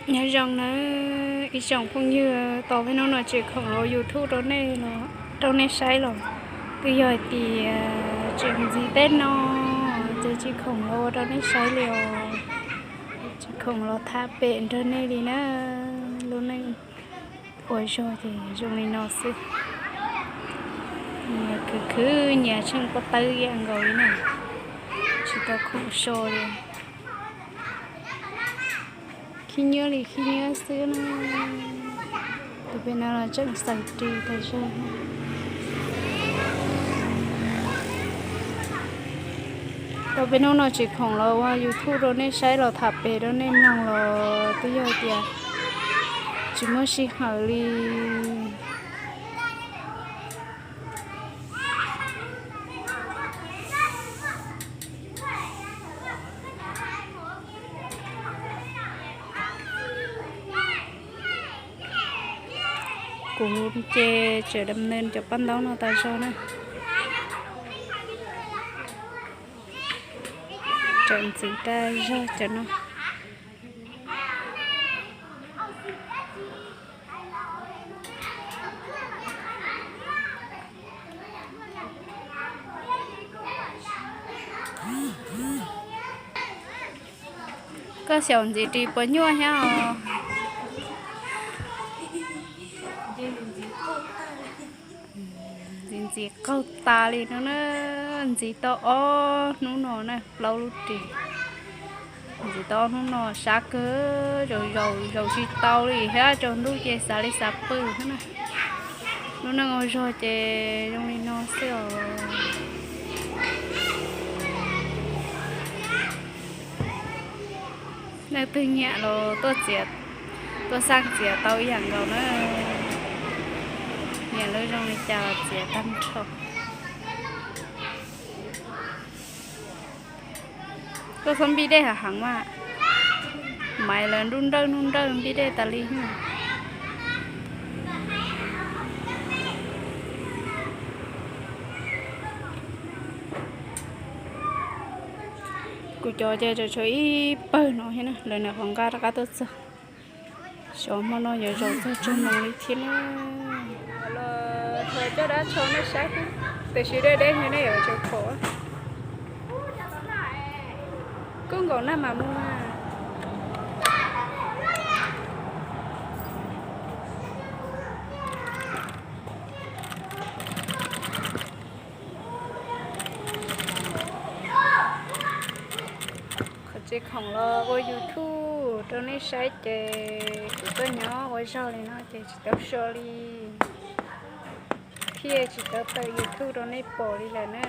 Nyob zoo nawb ib tsoom phooj ywg, tos peb hnub no tseem khoom los YouTube rau nej, rau nej saib los twb yog hais tias tseem ntxiv tej no, ces tsis khoom los ua rau nej saib li os. Tsis khoom los tham pem nrog nej li na. Lub neej ua zog ces zoo li no xwb. Nyias khwv khwv nyias tsheej pob tawb ib yam nkaus li na, tsis tau khoom so li. Khib nyiab li khib nyiab xwb na. Tus pem no los tseem xaws ris tas zog. Tau peb hnub no tsis khoom los ua YouTube rau nej saib los tham pem rau nej mloog los twb yog tias tsis muaj sij hawm li. Kuv ces tseem dam nees cov paj ntaub no tas zog na. Tseem ntxiv tas zog cov no. Koj xyaum ntxiv ris puas nyuaj thiab os? Ntxiv ntxiv qaug tas li no na. Ntxiv tau ob hnub no na, plaub lub ris. Ntxiv tau ob hnub no sab kawg, zaum zaum zaum tsis tau li thiab, tsaus ntuj ces xav li xav pw thiab na. Lub neej ua zog ces zoo li no xwb os. Leej twg nyiam los tuaj txiav, tuaj xaj txiav tau ib yam nkaus na. Nyiam lub zoo li cas los txiav tag nrho. Koj txhob npib dej heev mas, maiv lawv nruj nrawj nruj nrawj npib dej tas li. Kuv cov ces tshuav ib pawg no thiab na, lawv nws qhov nqa rov qab tuaj txog. Xyov hmo no yuav zaum txog tsawg moos li thiab na. Los thaum coj dab tso nej saib, tiam sis deb deb thiab nej yuav tsum khov. Kub nkaus nag mas mus na. Qhov tsev khoom los ua YouTube rau nej saib ces kuv tuaj nyob ua zog li no ces tsis tau so li, thiaj tsis tau tawm YouTube rau nej pom li lawm na.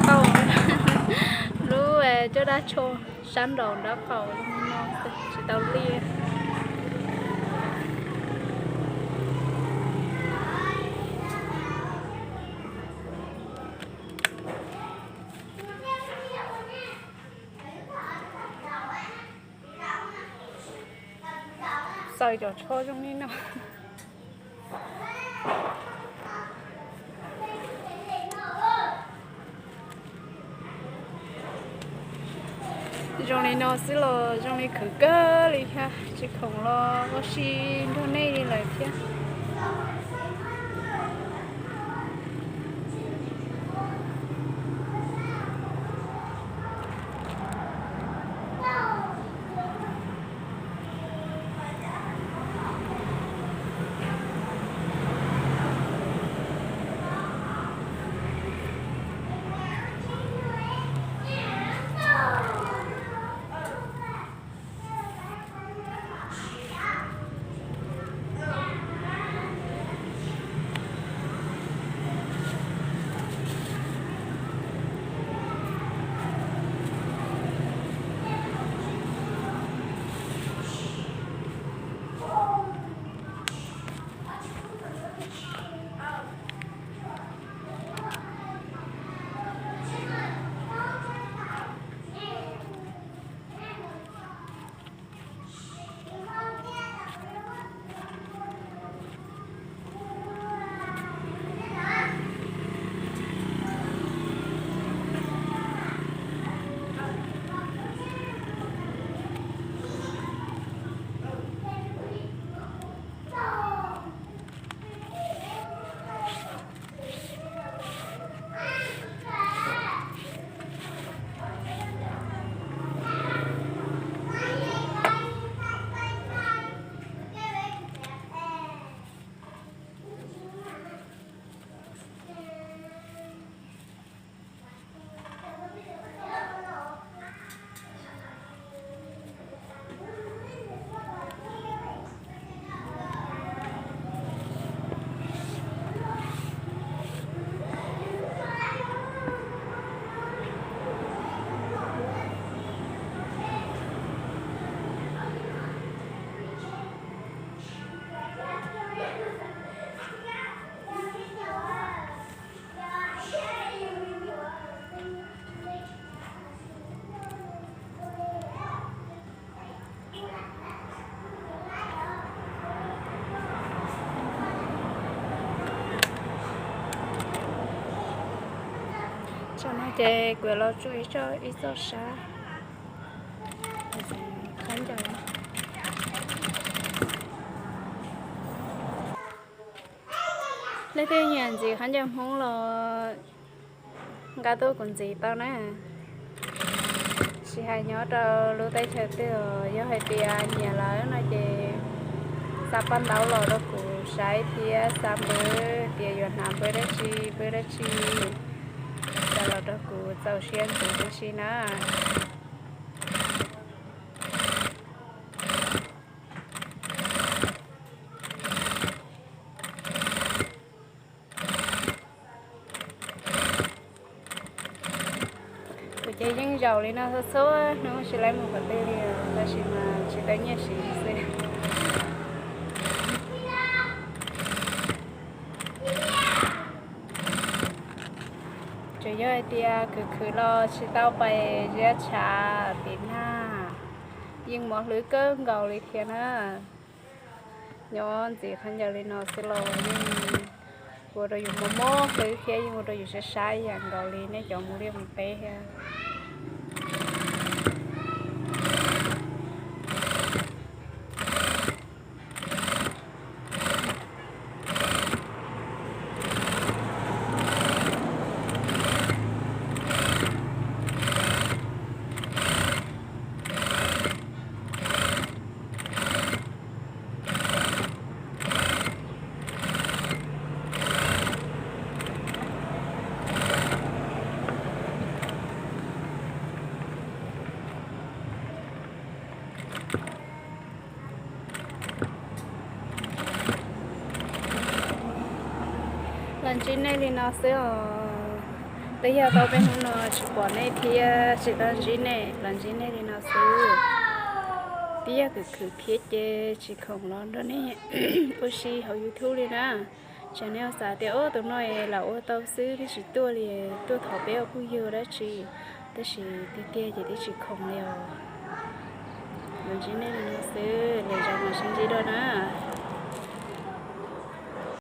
Tau, lub caj dab tsho sab nraum nraub qaum no tsis tau liaj. Xaws cov tsho zoo li no. Zoo li no xwb los zoo li khwv kawg li thiab, tsis khoom los ua si nrog nej li lawm thiab. Tsam no ces kuv los tsuas ib txoj sab khaub ncaws. Leej twg nyiam ntxiv khaub ncaws Hmoob los nqa tuaj kuv ntxiv tau na. Tsis hais nyob rau lub teb chaws twg os, yog hais tias nyiam lawm no ces xa paj ntaub los rau kuv saib thiab xa npawb tias yuav hnav npawb dab tsi npawb dab tsi, xa los rau kuv txaus siab ntxiv tib si na. Kuv ces yeej zaum li no txhua txhua hnub tsis laib mus qhov twg li, tab sis mas tsis tau nyiaj siv xwb. Tsuas yog hais tias khwv khwv los tsis tau pais ziab tshav tim nag, yeej mob hlwb kawg nkaus li thiab na. Nyob ntxiv khaub ncaws li no xwb los yeej ua rau yus mob mob hlwb thiab yeej ua rau yus sab sab ib yam nkaus li nej cov mus liaj mus teb thiab. Los ntsib nej li no xwb os. Twb yog tau peb hnub no tsis pom nej thiab tsis tau ntsib nej, los ntsib nej li no xwb. Twb yog khwv khwv thiab ces tsis khoom los nrog nej ua si hauv YouTube li na. Tsam nej xav tias ub tus no es lam ua tau xwb twb tsis tuaj li, tuaj thov peb ua phooj ywg dab tsi, tab sis tiag tiag ces twb tsis khoom li os. Los ntsib nej li no xwb, lwm zaus mam sib ntsib dua na.